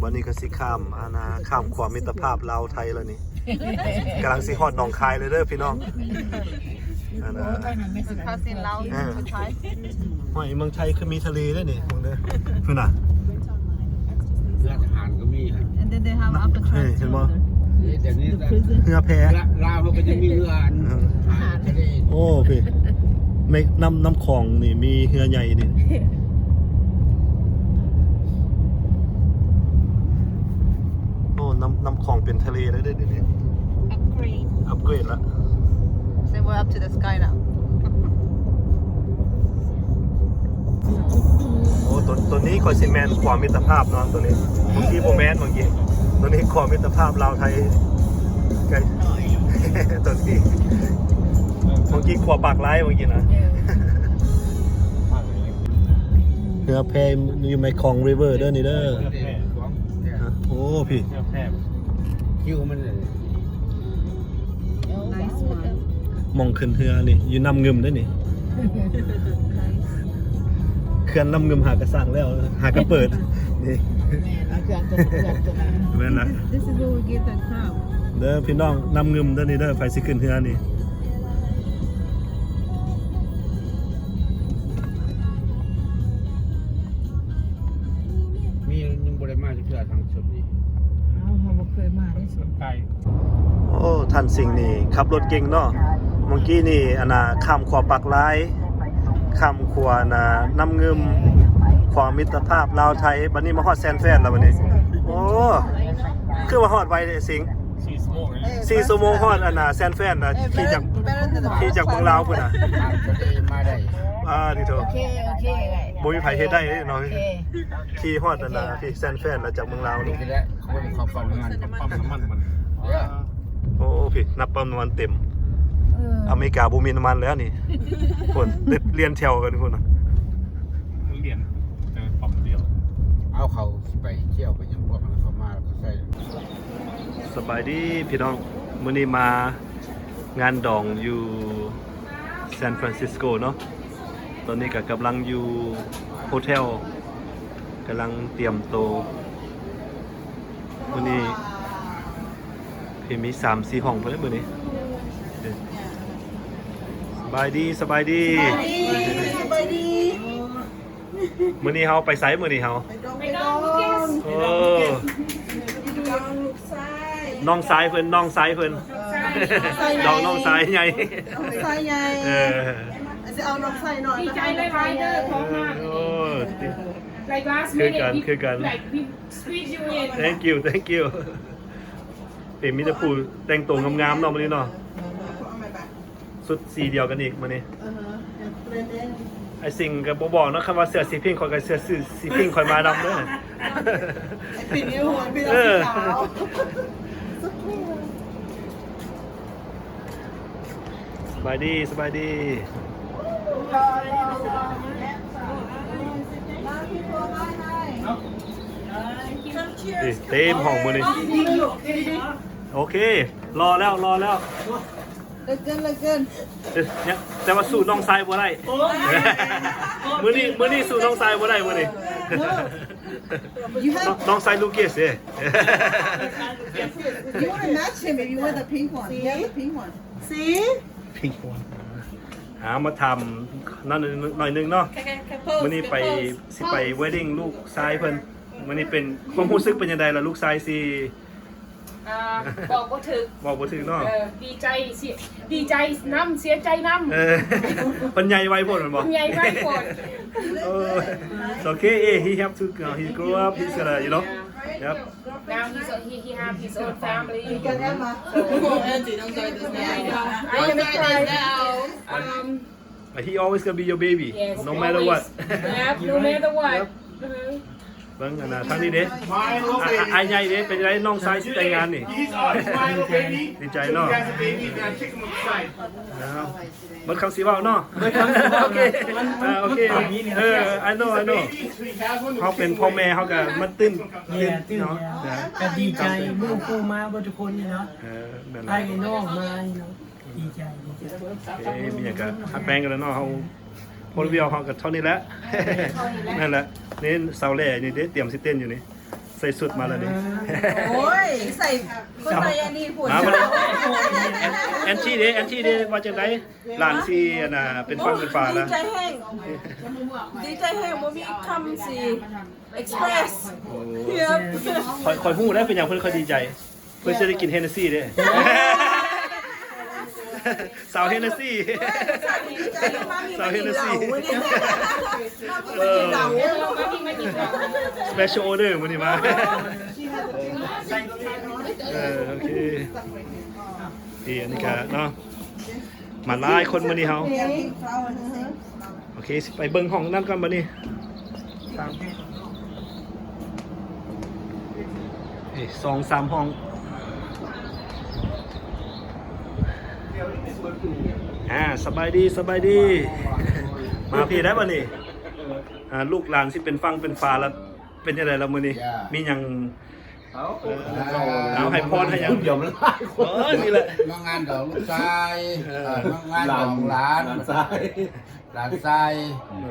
ບັດນີ້ກໍຊິຂ້າມ ອັນນ່າ ຂ້າມຂົວມິດຕະພາບລາວໄທແລ້ວນີ້ ກຳລັງຊິຮອດໜອງຄາຍແລ້ວເດີພີ່ນ້ອງ ອັນນ່າ Cousin ລາວ ເອີ ຫ້ວຍ ເມືອງໄທຄືມີທະເລເດ້ນີ້ ເບິ່ງເດີ ພຸ້ນນະ ເຮືອທະຫານກໍມີຫັ້ນ And then they have Alcatraz ເອີ ເຫັນບໍ່ shoulder. ເຮືອແພ ລາວເຮົາກໍຈະມີເຮືອອັນ ເອີ ຫານທະເລ ໂອ້ ພີ່ ແມ່ນ້ຳ ນ້ຳຂອງນີ້ມີເຮືອໃຫຍ່ນີ້ ໂອ້ ນ້ຳ ນ້ຳຂອງເປັນທະເລແລ້ວເດ້ ດຽວນີ້ Upgrade Upgrade ລະ Say we're up to the sky now. ໂອ້ ຕົວ ຕົວນີ້ກໍຊິແມ່ນຂົວມິດຕະພາບເນາະ ຕົວນີ້ ເມື່ອກີ້ບໍ່ແມ່ນ ເມື່ອກີ້ ຕົວນີ້ຂົວມິດຕະພາບລາວໄທ ໃກ້ ຕົວນີ້ ເມື່ອກີ້ຂົວປາກລາຍ ເມື່ອກີ້ນະ ເຮືອແພຢູ່ແມ່ຂອງ River ເດີນີ້ເດີ ໂອ້ ພີ່ ຄິວມັນ Nice one. ໝ່ອງຂຶ້ນເຮືອນີ້ ຢູ່ນ້ຳງື່ມເດ້ນີ້ ເຂື່ອນນ້ຳງື່ມຫາກະສ້າງແລ້ວ ຫາກະເປີດ ນີ້ ແມ່ນ ເຂື່ອນຕົວ ເຂື່ອນຕົວນັ້ນ ແມ່ນລະ This is where we get the crab. ເດີພີ່ນ້ອງ ນ້ຳງື່ມເດີນີ້ເດີ ໃຜຊິຂຶ້ນເຮືອນີ້ ມີ ຍັງບໍ່ໄດ້ມາຈັກເທື່ອທາງຊົນນີ້ ເຮົາ ເຮົາບໍ່ເຄີຍມາເດ້ຊົນ ໄກ ໂອ້ ທ່ານສິງນີ້ຂັບລົດເກັ່ງເນາະ ເມື່ອກີ້ນີ້ ອັນນ່າ ຂ້າມຂົວປາກລາຍ ຂ້າມຂົວ ອັນນ່າ ນ້ຳງື່ມ ຂົວມິດຕະພາບລາວໄທ ບັດນີ້ມາຮອດແຊນແຟນແລ້ວບັດນີ້ ໂອ້ ຄືວ່າຮອດໄວເດ້ສິງ ສີ່ຊົ່ວໂມງ ສີ່ຊົ່ວໂມງຮອດ ອັນນ່າ ແຊນແຟນນະ ຂີ່ຈາກ ຂີ່ຈາກເມືອງລາວພຸ້ນນະ ຂ້າມທະເລມາໄດ້ ອ່າ ນີ້ໂທ້ ໂອເຄ ໂອເຄ ບໍ່ມີໃຜເຮັດໄດ້ເດ້ເນາະ ໂອເຄ ຂີ່ຮອດ ອັນນ່າ ໂອເຄ ທີ່ແຊນແຟນລະ ຈາກເມືອງລາວນີ້ ນີ້ແຫຼະ ຄົນເຂົາປ້ຳນ້ຳມັນ ປ້ຳນ້ຳມັນມັນ ໂອ້ ພີ່ ນັບປ້ຳນ້ຳມັນເຕັມ ເອີ ອາເມລິກາບໍ່ມີນ້ຳມັນແລ້ວນີ້ ພຸ້ນ ລຽນແຖວກັນພຸ້ນນະ ມັນລຽນ ເອີ ປ້ຳດຽວ ເອົາ ເຂົາຊິໄປທ່ຽວໄປຫຍັງ ພວກມັນເຂົ້າມາແລ້ວກໍໃສ່ ສະບາຍດີພີ່ນ້ອງ ມື້ນີ້ມາງານດອງຢູ່ San Francisco ເນາະ ຕອນນີ້ກໍກຳລັງຢູ່ໂຮເທວ ກຳລັງຕຽມໂຕ ມື້ນີ້ ເຫັນມີສາມສີ່ຫ້ອງພຸ້ນເດ້ມື້ນີ້ ສະບາຍດີ ສະບາຍດີ ສະບາຍດີ ສະບາຍດີ ມື້ນີ້ເຮົາໄປໃສ? ມື້ນີ້ເຮົາ ໄປດອງ ໄປດອງ ໂອ້ ໄປດອງລູກຊາຍ ນ້ອງຊາຍເພິ່ນ ນ້ອງຊາຍເພິ່ນ ເອີ ດອງນ້ອງຊາຍໃຫຍ່ ນ້ອງຊາຍໃຫຍ່ ເອີ ຊິເອົານ້ອງຊາຍນ້ອຍ ດີໃຈຫຼາຍໆເດີ ຂອງມາ ໂອ້ like last minute ຄືກັນ like we squeeze you in. Thank you, thank you. ເອີ ມີແຕ່ຜູ້ແຕ່ງໂຕງາມໆເນາະມື້ນີ້ເນາະ ເອີ ເອົາໃໝ່ບາດ ຊຸດສີດຽວກັນອີກມື້ນີ້ ເອີ ໄອ້ສິງກໍບໍ່ບອກເນາະ ຄັນວ່າເສື້ອສີພິ້ງ ຂ້ອຍກໍເສື້ອສີພິ້ງຂ້ອຍມານຳເດີ ໄອ້ປິ້ນຢູ່ຫົວ ປິ້ນເອົາສີຂາວ ສະບາຍດີ ສະບາຍດີ ນີ້ເຕັມຫ້ອງມື້ນີ້ ໂອເຄ ລໍແລ້ວ ລໍແລ້ວ Look good, look good. ເອີ ແຕ່ວ່າສູ້ນ້ອງຊາຍບໍ່ໄດ້ ມື້ນີ້ ມື້ນີ້ສູ້ນ້ອງຊາຍບໍ່ໄດ້ມື້ນີ້ You have ນ້ອງຊາຍລູເກສເດ້ You wanna match him if you wear the pink one. He has the pink one. See? Pink one. ຫາມາຖາມນັ້ນໜ້ອຍໜຶ່ງເນາະ ມື້ນີ້ໄປ ຊິໄປ wedding ລູກຊາຍເພິ່ນ ມື້ນີ້ເປັນ ຄວາມຮູ້ສຶກເປັນຈັ່ງໃດລະ ລູກຊາຍຊິ ອ່າ ບອກບໍ່ຖືກ ບອກບໍ່ຖືກເນາະ ເອີ ດີໃຈ ເສຍ ດີໃຈນຳ ເສຍໃຈນຳ ເອີ ເພິ່ນໃຫຍ່ໄວໂພດແມ່ນບໍ່ ເພິ່ນໃຫຍ່ໄວໂພດ It's okay, he have to, uh, he grow up, he's gonna, you know, yep. Now he's, he, he have his own family. So, I am excited. Um, But he always gonna be your baby, yes, no matter what. Yep, no matter what. Yep. ເບິ່ງອັນນ່າ ທາງນີ້ເດ້ ອ້າຍໃຫຍ່ເດ້ ເປັນຈັ່ງໃດ ນ້ອງຊາຍຊິແຕ່ງງານນີ້ ດີໃຈເນາະ ໝົດຄຳຊິເວົ້າເນາະ ໂອເຄ ໂອເຄ ເອີ I know, I know. ເຮົາເປັນພໍ່ແມ່ ເຮົາກໍມັນຕື່ນເຕັ້ນເນາະ ກໍດີໃຈ ໝູ່ຄູ່ມາເບິດທຸກຄົນນີ້ເນາະ ເອີ ອ້າຍນ້ອງມານີ້ເນາະ. ດີໃຈ ດີໃຈ ເອີ ມີຫຍັງກໍຮັກແພງກັນແຫຼະເນາະ ເຮົາຄົນວຽວເຮົາກໍເທົ່ານີ້ແຫຼະ ເອີ ເທົ່ານີ້ແຫຼະ ນັ້ນແຫຼະ ນີ້ສາວແຫຼນີ້ເດ້ ຕຽມຊິເຕັ້ນຢູ່ນີ້ ໃສ່ຊຸດມາແລ້ວນີ້. ໂອ້ຍ ໃສ່ ບໍ່ໃສ່ອັນນີ້ພຸ້ນ. ມາ ມາເລີຍ. ແອນ ແອນຈີເດ້ ແອນຈີເດ້ ວ່າຈັ່ງໃດ? ຫຼານຊິ ອັນນ່າ ເປັນຝັ່ງເປັນຝາແລ້ວ. ໂອ້ຍ ດີໃຈແຮງ ດີໃຈແຮງ ບໍ່ມີຄຳຊິ express. ໂອ້ ຂ້ອຍ ຂ້ອຍຮູ້ແລ້ວເປັນຫຍັງເພິ່ນຄ່ອຍດີໃຈ. ເພື່ອຈະໄດ້ກິນເຮນເນຊີເດ້. ສາວເຮນເນຊີ ສາວເຮນເນຊີ. ເອີ special order ມື້ນີ້ມາ. ເອີ ໂອເຄ ນີ້ ອັນນີ້ກະເນາະ ມາຫຼາຍຄົນມື້ນີ້ເຮົາ. ໂອເຄ ຊິໄປເບິ່ງຫ້ອງນັ້ນກ່ອນບັດນີ້. ເອີ ສອງສາມຫ້ອງ. ອ່າ ສະບາຍດີ ສະບາຍດີ. ມາພີ້ໄດ້ບັດນີ້. ອ່າ ລູກຫຼານຊິເປັນຝັ່ງເປັນຝາແລ້ວ. ເປັນຈັ່ງໃດລະມື້ນີ້? ມີຫຍັງ ເອົາ ເອົາ ໃຫ້ພອນໃຫ້ຫຍັງ? ດຽວມັນຫຼາຍຄົນ. ເອີ ນີ້ແຫຼະ ມາງານດອງລູກຊາຍ. ເອີ ເອີ ມາງານດອງຫຼານ ຫຼານຊາຍ ຫຼານຊາຍ. ນັ້ນແ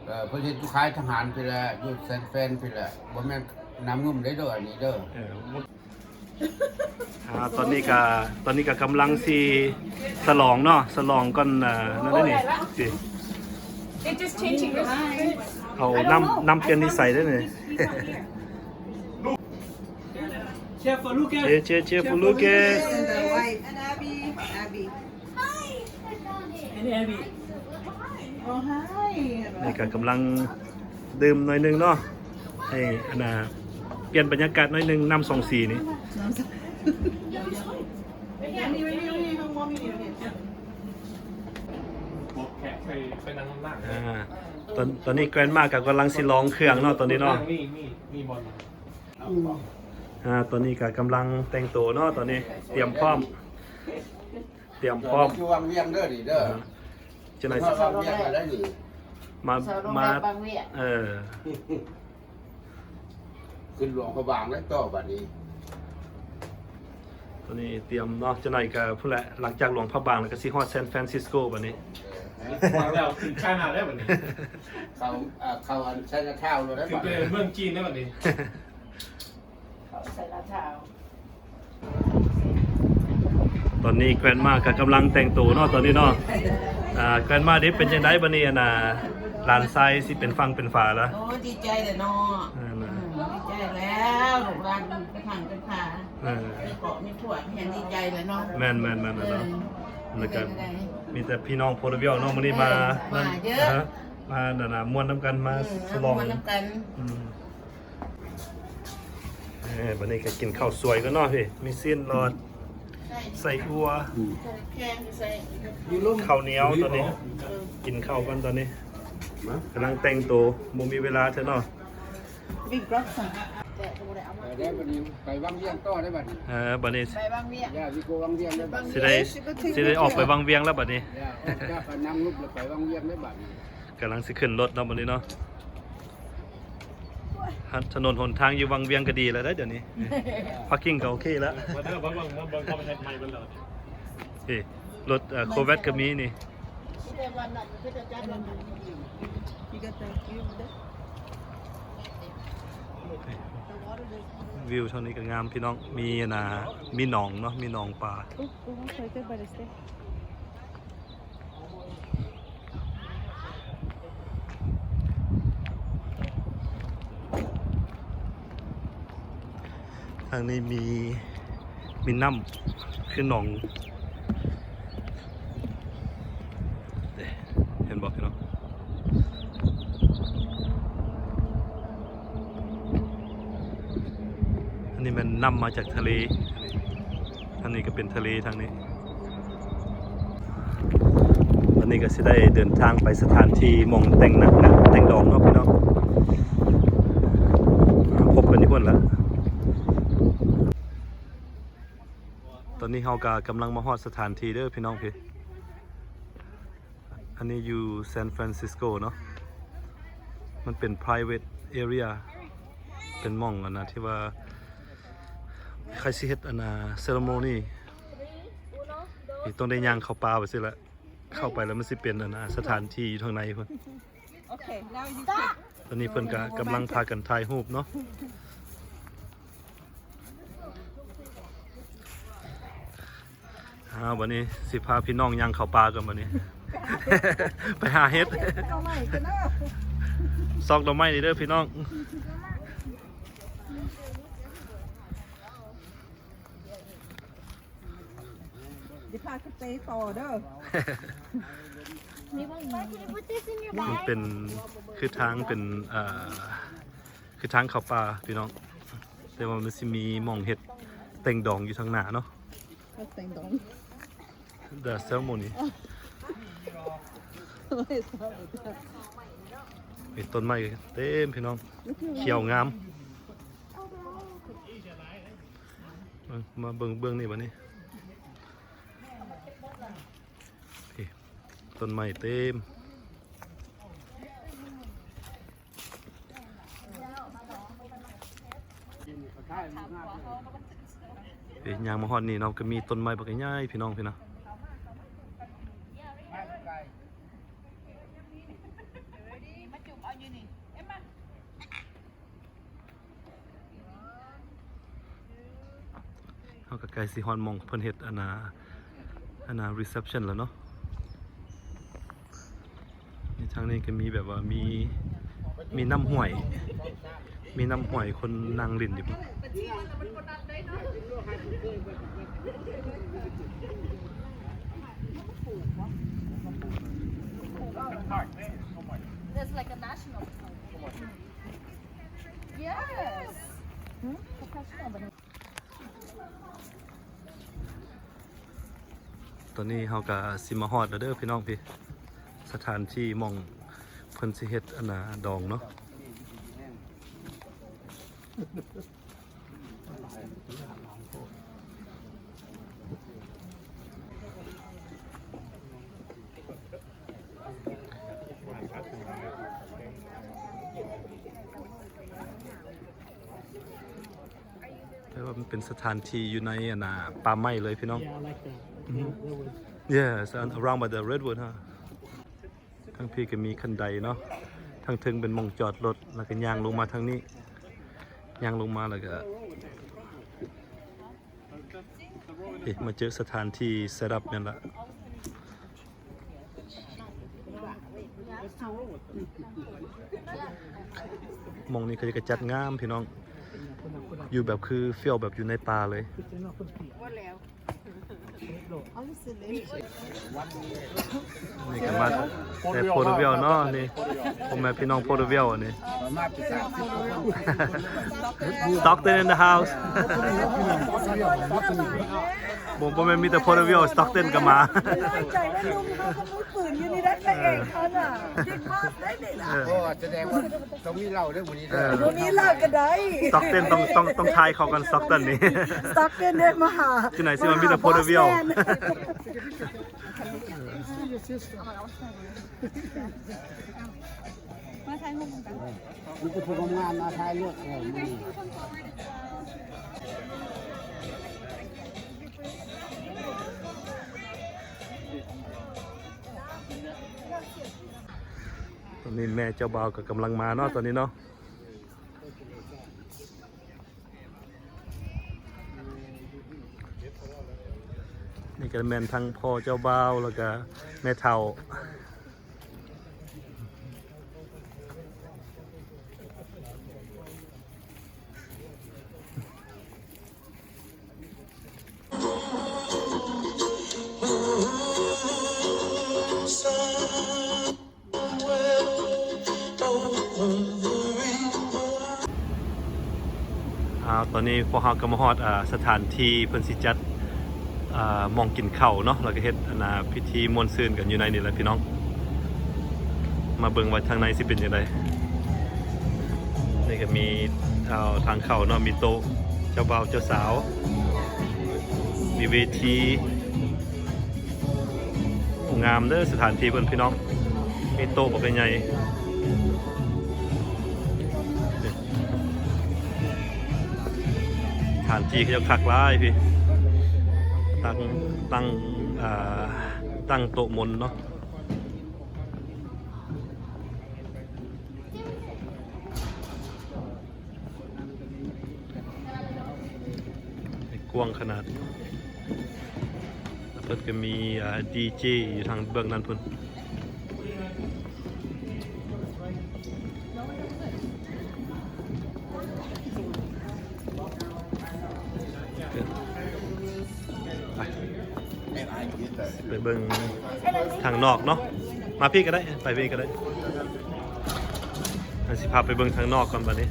ຫຼະ. ເອີ ເພິ່ນເຮັດຢູ່ຄ້າຍທະຫານພີ້ແຫຼະ ຢູ່ແຊນແຟນພີ້ແຫຼະ. ບໍ່ແມ່ນນ້ຳງື່ມເດ້ເດີ ອັນນີ້ເດີ. ເອີ ອ່າ ຕອນນີ້ກະ ຕອນນີ້ກະກຳລັງຊິສະຫຼອງເນາະ ສະຫຼອງກ່ອນ. ເອີ ນັ້ນເດ້ນີ້ ຊິ They're just changing this. ເອົານ້ຳ ນ້ຳປ່ຽນນິໄສເດ້ນີ້. Cheer for Lucas. Cheer, cheer, cheer for Lucas. And Abby. Abby. And Abby. Oh, hi. ນີ້ກະກຳລັງດື່ມໜ້ອຍໜຶ່ງເນາະ ໃຫ້ອັນນ່າ ປ່ຽນບັນຍາກາດໜ້ອຍໜຶ່ງ. ນ້ຳສອງສີນີ້ ນ້ຳສອງ ພວກແຂກໄປ ໄປນັ່ງນຳ. ອ່າ ຕອນ ຕອນນີ້ grandma ກະກຳລັງຊິລອງເຄື່ອງເນາະ ຕອນນີ້ເນາະ. ມີ ມີ ມີບ່ອນ. ອ່າ ຕອນນີ້ກະກຳລັງແຕ່ງໂຕເນາະ ຕອນນີ້ຕຽມພ້ອມ ຕຽມພ້ອມ. ຢູ່ວັງວຽງເດີນີ້ເດີ. ອ່າ ຈັ່ງໃດ ວັງວຽງໄດ້ນີ້ ມາ ມາ ເອີ ຂຶ້ນຫຼວງພະບາງແລ້ວຕໍ່ບັດນີ້. ຕອນນີ້ຕຽມເນາະ ຈັກໜ່ອຍກະພຸ້ນແຫຼະ ຫຼັງຈາກຫຼວງພະບາງແລ້ວກະຊິຮອດ San Francisco ບັດນີ້. ເອີ ມາແລ້ວຂຶ້ນ China ແລ້ວບັດນີ້. ເຂົ້າ ເຂົ້າອັນ Chinatown ແລ້ວໄດ໋ ຂຶ້ນໄປເມືອງຈີນແລ້ວບັດນີ້. ເຂົ້າ Chinatown. ຕອນນີ້ grandma ກະກຳລັງແຕ່ງໂຕເນາະ ຕອນນີ້ເນາະ. ອ່າ grandma ເດ ເປັນຈັ່ງໃດບັດນີ້? ອັນນ່າ ຫຼານຊາຍຊິເປັນຝັ່ງເປັນຝາລະ. ໂອ້ ດີໃຈແຫຼະເນາະ. ເອີ ນະ ອືມ ດີໃຈແລ້ວ ລູກຫຼານເປັນຝັ່ງເປັນຝາ. ເອີ ມີຄອບມີຄົວ ແຮງດີໃຈແຫຼະເນາະ. ແມ່ນໆໆໆ. ເອີ ແລ້ວກະມີແຕ່ພີ່ນ້ອງ Port Royal ເນາະ ມື້ນີ້ມາ. ເອີ ມາເຍອະ ມານັ້ນນະ ມ່ວນນຳກັນ ມາ ອືມ ສະຫຼອງ ມ່ວນນຳກັນ. ອືມ. ເອີ ບັດນີ້ກະກິນເຂົ້າສວຍກ່ອນເນາະ. ພີ້ ມີຊີ້ນຫຼອດ ໄສ້ ໄສ້ອົ່ວ ອືມ ເຂົ້າໜຽວ. ຕອນນີ້ ເອີ ກິນເຂົ້າກ່ອນຕອນນີ້. ມາ ກຳລັງແຕ່ງໂຕ ບໍ່ມີເວລາເທື່ອເນາະ. ເອີ ໄປວັງວຽງຕໍ່ໄດ້ບັດນີ້. ເອີ ບັດນີ້ ໄປວັງວຽງ ຊິໄດ້ ຊິໄດ້ອອກໄປວັງວຽງແລ້ວບັດນີ້. ອອກຈາກນາງລຸບແລ້ວໄປວັງວຽງໄດ້ບັດນີ້. ກຳລັງຊິຂຶ້ນລົດເນາະ ບັດນີ້ເນາະ. ຖະໜົນຫົນທາງຢູ່ວັງວຽງກະດີແລ້ວເດ້ ດຽວນີ້ ພາກກິ້ງກະໂອເຄແລ້ວ. ເບິ່ງ ເບິ່ງ ເບິ່ງ ເບິ່ງ ເຂົາເຮັດໃໝ່ເບິດແລ້ວ. ເອີ ລົດ ເອີ ໂຄແວັດກະມີນີ້. ວິວທາງນີ້ກະງາມພີ່ນ້ອງ ມີອັນນ່າ ມີໜອງເນາະ ມີໜອງປາ. Ooh, ooh, right there by the stairs. ທາງນີ້ມີ ມີນ້ຳ ຄືໜອງ ເຫັນບໍ່ພີ່ນ້ອງ? ອັນນີ້ແມ່ນນ້ຳມາຈາກທະເລ ອັນນີ້ກະເປັນທະເລທາງນີ້. ວັນນີ້ກະຊິໄດ້ເດີນທາງໄປສະຖານທີ່ໝ່ອງແຕ່ງໜັກ ແຕ່ງດອງເນາະພີ່ນ້ອງ. ພົບກັນຢູ່ພຸ້ນລະ. ຕອນນີ້ເຮົາກະກຳລັງມາຮອດສະຖານທີ່ເດີພີ່ນ້ອງ. ພີ້ ອັນນີ້ຢູ່ San Francisco ເນາະ ມັນເປັນ private area ເປັນໝ່ອງອັນນ່າ ທີ່ວ່າໃຜຊິເຮັດອັນນ່າ ceremony ນີ້ຕ້ອງໄດ້ຍ່າງເຂົ້າປ່າໄປຊີ້ລະ. ເຂົ້າໄປແລ້ວມັນຊິເປັນອັນນ່າ ສະຖານທີ່ຢູ່ທາງໃນພຸ້ນ. ໂອເຄ now you can. ຕອນນີ້ເພິ່ນກະກຳລັງພາກັນຖ່າຍຮູບເນາະ. ເອົາ ບັດນີ້ຊິພາພີ່ນ້ອງຍ່າງເຂົ້າປ່າກ່ອນ ບັດນີ້ ໄປຫາເຫັດ ຊອກໜໍ່ໄມ້ນີ້ເດີພີ່ນ້ອງ. ຢ່າພາຂຶ້ນໄປຕໍ່ເດີ. ມັນເປັນ ຄືທາງເປັນ ເອີ ຄືທາງເຂົ້າປ່າພີ່ນ້ອງ ແຕ່ວ່າມັນຊິມີໝ່ອງເຮັດແຕ່ງດອງຢູ່ທາງໜ້າເນາະ. ແຕ່ງດອງ The ceremony. ເຫັນຕົ້ນໄມ້ເຕັມພີ່ນ້ອງ ຂຽວງາມ. ເບິ່ງ ມາເບິ່ງເບື້ອງນີ້ບັດນີ້ ນີ້ ຕົ້ນໄມ້ເຕັມ. ນີ້ ຍ່າງມາຮອດນີ້ເນາະ ກໍມີຕົ້ນໄມ້ບັກໃຫຍ່ໆ ພີ່ນ້ອງ ພີ່ນະ. ເຮົາກໍໃກ້ຊິຮອດໝ່ອງເພິ່ນເຮັດອັນນ່າ ອັນນ່າ reception ແລ້ວເນາະ. ນີ້ ທາງນີ້ກໍມີແບບວ່າມີ ມີນ້ຳຫ້ວຍ ມີນ້ຳຫ້ວຍ ຄົນນັ່ງຫຼິ້ນຢູ່ພຸ້ນ. There's like a national park. Yes. Hmm? Professional banana. ຕອນນີ້ເຮົາກະຊິມາຮອດແລ້ວເດີພີ່ນ້ອງ ພີ້ ສະຖານທີ່ໝ່ອງເພິ່ນຊິເຮັດອັນນ່າດອງເນາະ. ແຕ່ວ່າມັນເປັນສະຖານທີ່ຢູ່ໃນອັນນ່າປ່າໄມ້ເລີຍພີ່ນ້ອງ. Yeah, I like that. อืม Yeah, that was Yes, and around by the redwood, huh? ທາງພີ້ກໍມີຄັນໄດເນາະ ທາງເທິງເປັນໝ່ອງຈອດລົດ ແລ້ວກໍຍ່າງລົງມາທາງນີ້ ຍ່າງລົງມາແລ້ວກໍ ເອີ ມາເຈີສະຖານທີ່ set up ແມ່ນລະ. ໝ່ອງນີ້ເຂົາຈະຈັດງາມພີ່ນ້ອງ ຢູ່ແບບຄື feel ແບບຢູ່ໃນປ່າເລີຍ. ນີ້ກໍມາແຕ່ Porterville ເນາະ ນີ້ ພໍ່ແມ່ພີ່ນ້ອງ Porterville ອັນນີ້. Stockton in the house. ບໍ່ ບໍ່ແມ່ນມີແຕ່ Porterville Stockton ກໍມາ. ໃຈວ່າໜຸ່ມເຮົາກໍມືປືນຢູ່ນີ້ໄດ້ ພະເອກເຮົານະ Big Boss ໄດ້ນີ້ນະ. ເອີ ໂອ້ ສະແດງວ່າຕ້ອງມີເຫຼົ້າເດີມື້ນີ້ເດີ. ເອີ ບໍ່ມີເຫຼົ້າກໍໄດ້ Stockton ຕ້ອງ ຕ້ອງ ຕ້ອງຖ່າຍເຂົ້າກັນ Stockton ນີ້. Stockton ເດ້ມາຫາ ທີ່ໄຫນຊິວ່າມີແຕ່ Porterville. ມາຖ່າຍຮູບນຳກັນ ມີແຕ່ຜູ້ງາມໆມາຖ່າຍຮູບ. ເອີ ມື້ນີ້ ຕອນນີ້ແມ່ເຈົ້າບ່າວກໍກຳລັງມາເນາະ ຕອນນີ້ເນາະ. ນີ້ກໍແມ່ນທັງພໍ່ເຈົ້າບ່າວ ແລ້ວກໍແມ່ເຖົ້າ. ອ່າ ຕອນນີ້ພວກເຮົາກໍມາຮອດ ອ່າ ສະຖານທີ່ເພິ່ນຊິຈັດ ອ່າ ໝ່ອງກິນເຂົ້າເນາະ ແລ້ວກໍເຮັດ ອັນນ່າ ພິທີມ່ວນຊື່ນກັນຢູ່ໃນນີ້ແຫຼະພີ່ນ້ອງ. ມາເບິ່ງວ່າທາງໃນຊິເປັນຈັ່ງໃດ. ນີ້ກໍມີ ເອົາ ທາງເຂົ້າເນາະ ມີໂຕະເຈົ້າບ່າວເຈົ້າສາວ ມີເວທີ. ງາມເດີສະຖານທີ່ເພິ່ນພີ່ນ້ອງ ມີໂຕະບັກໃຫຍ່ໆ. ສະຖານທີ່ເຂົາເຈົ້າຄັກຫຼາຍພີ້ ຕັ້ງ ຕັ້ງ ອ່າ ຕັ້ງໂຕະມົນເນາະ. ກວ້າງຂະໜາດ ແລ້ວ ເພິ່ນກໍມີ ອ່າ ດີເຈ ຢູ່ທາງເບື້ອງນັ້ນພຸ້ນ. ໄປ ໄປເບິ່ງທາງນອກເນາະ. ມາພີ້ກໍໄດ້ ໄປພີ້ກໍໄດ້. ເຮົາຊິພາໄປເບິ່ງທາງນອກກ່ອນບັດນີ້.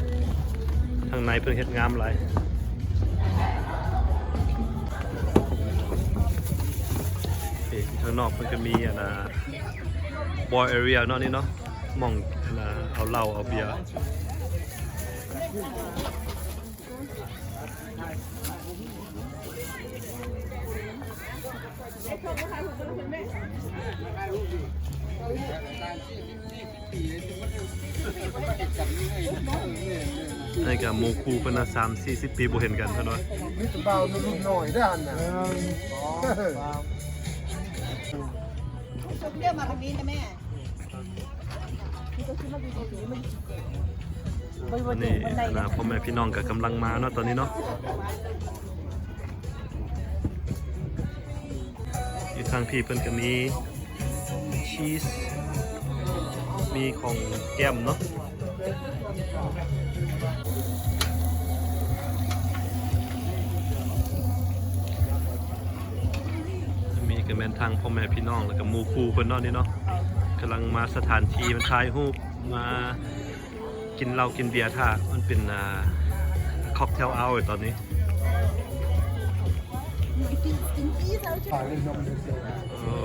ທາງໃນເພິ່ນເຮັດງາມຫຼາຍ. ນີ້ ທາງນອກເພິ່ນກໍມີ ອັນນ່າ bar area ເນາະ ນີ້ເນາະ. ໝ່ອງ ອັນນ່າ ເອົາເຫຼົ້າເອົາເບຍ. ໃຫ້ກັບໝູ່ຄູ່ເພິ່ນນະ ສາມສີ່ສິບປີບໍ່ເຫັນກັນເພິ່ນວ່າ. ມີແຕ່ບ່າວລຸ້ນນ້ອຍເດ້ຫັ້ນນະ. ອັນນີ້ ອັນນ່າ ພໍ່ແມ່ພີ່ນ້ອງກໍກຳລັງມາເນາະ ຕອນນີ້ເນາະ. ຢູ່ທາງພີ້ເພິ່ນກໍມີຊີສ ມີຂອງແກ້ມເນາະ. ອັນນີ້ກໍແມ່ນທາງພໍ່ແມ່ພີ່ນ້ອງ ແລ້ວກໍໝູ່ຄູ່ເພິ່ນເນາະ ນີ້ເນາະ. ກຳລັງມາສະຖານທີ່ ມາຖ່າຍຮູບ ມາ ກິນເຫຼົ້າກິນເບຍຖ້າ ມັນເປັນ ອ່າ cocktail hour ຕອນນີ້. ໂອ້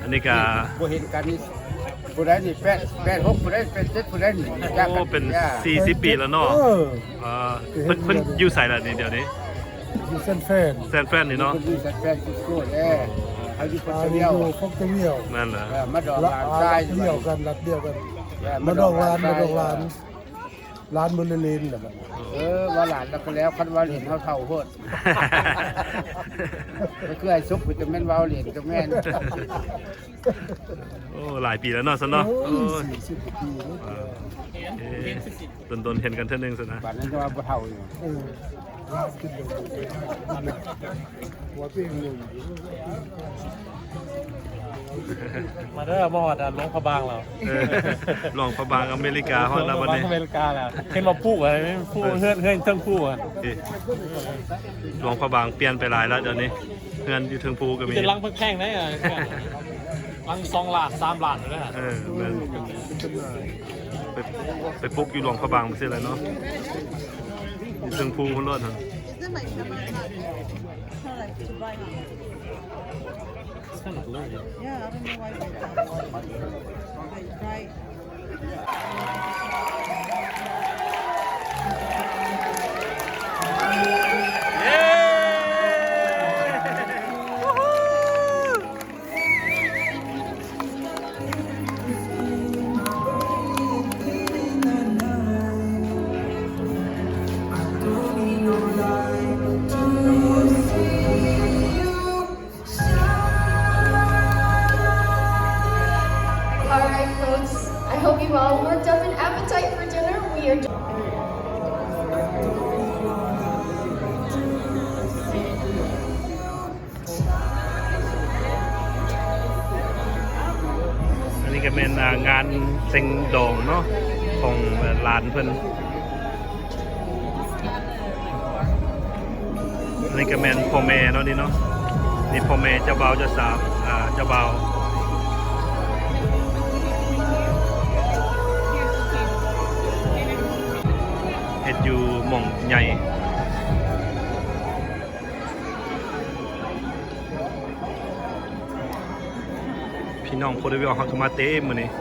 ອັນນີ້ກະ ບໍ່ເຫັນກັນນີ້ ຜູ້ໃດນີ້ ແປດ ແປດຫົກ ຜູ້ໃດ ແປດເຈັດ ຜູ້ໃດນີ້. ໂອ້ ເປັນສີ່ສິບປີແລ້ວເນາະ. ເອີ ເອີ ເພິ່ນ ເພິ່ນຢູ່ໃສລະນີ້ດຽວນີ້? ຢູ່ San Fran San Fran ນີ້ເນາະ. ເພິ່ນຢູ່ San Francisco ແລ້ວ ເຮົາຢູ່ Foxville ຢູ່ Foxville. ນັ້ນລະ ເອີ ມາດອກຫຼານຊາຍ ລັດດຽວກັນ ລັດດຽວກັນ. ເອີ ມາດອກຫຼານ ມາດອກຫຼານ ຫຼານບໍ່ໄດ້ຫຼິ້ນແລ້ວບັດນີ້. ເອີ ວ່າຫຼານແລ້ວກໍແລ້ວ ຄັນວ່າຫຼິ້ນເຮົາເຖົ້າໂພດ. ກໍຄືໄອ້ສຸກ ກໍແມ່ນວ່າຫຼິ້ນກໍແມ່ນ. ໂອ້ ຫຼາຍປີແລ້ວເນາະ ຊັ້ນເນາະ. ໂອ້ຍ ໂອ້ຍ ສີ່ສິບກວ່າປີແລ້ວ. ເອີ ດົນໆເຫັນກັນເທື່ອໜຶ່ງຊັ້ນນະ. ບັດນັ້ນຈະວ່າບໍ່ເຖົ້າຢູ່. ເອີ ມາເດີ ມາຮອດຫຼວງພະບາງແລ້ວ. ເອີ ຫຼວງພະບາງອາເມລິກາຮອດແລ້ວບັດນີ້. ອາເມລິກາແລ້ວ ເຫັນວ່າພູອັນນີ້ ພູເຮືອນ ເຮືອນເທິງພູຫັ້ນ. ເອີ ຫຼວງພະບາງປ່ຽນໄປຫຼາຍແລ້ວດຽວນີ້. ເຮືອນຢູ່ເທິງພູກໍມີ ເປັນຫຼັງແພງໆເດ້. ຫຼັງສອງລ້ານ ສາມລ້ານເດ້. ເອີ ແມ່ນ ໄປ ໄປປຸກຢູ່ຫຼວງພະບາງໄປຊີ້ແຫຼະເນາະ. ຢູ່ເທິງພູພຸ້ນໂລດຫັ້ນ. Yeah, I don't know why they don't. They try. ອັນນີ້ກໍແມ່ນ ອ່າ ງານເສັງດອງເນາະ ຂອງ ເອີ ຫຼານເພິ່ນ. ອັນນີ້ກໍແມ່ນພໍ່ແມ່ເນາະ ນີ້ເນາະ. ນີ້ພໍ່ແມ່ເຈົ້າບ່າວເຈົ້າສາວ ອ່າ ເຈົ້າບ່າວ ເຮັດຢູ່ໝ່ອງໃຫຍ່. ພີ່ນ້ອງໂພເດວິລເຮົາກໍມາເຕັມມື້ນີ້. ເ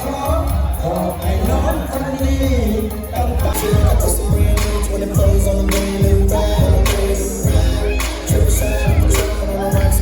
ຂໍໃຫ້ນອນຝັນດີ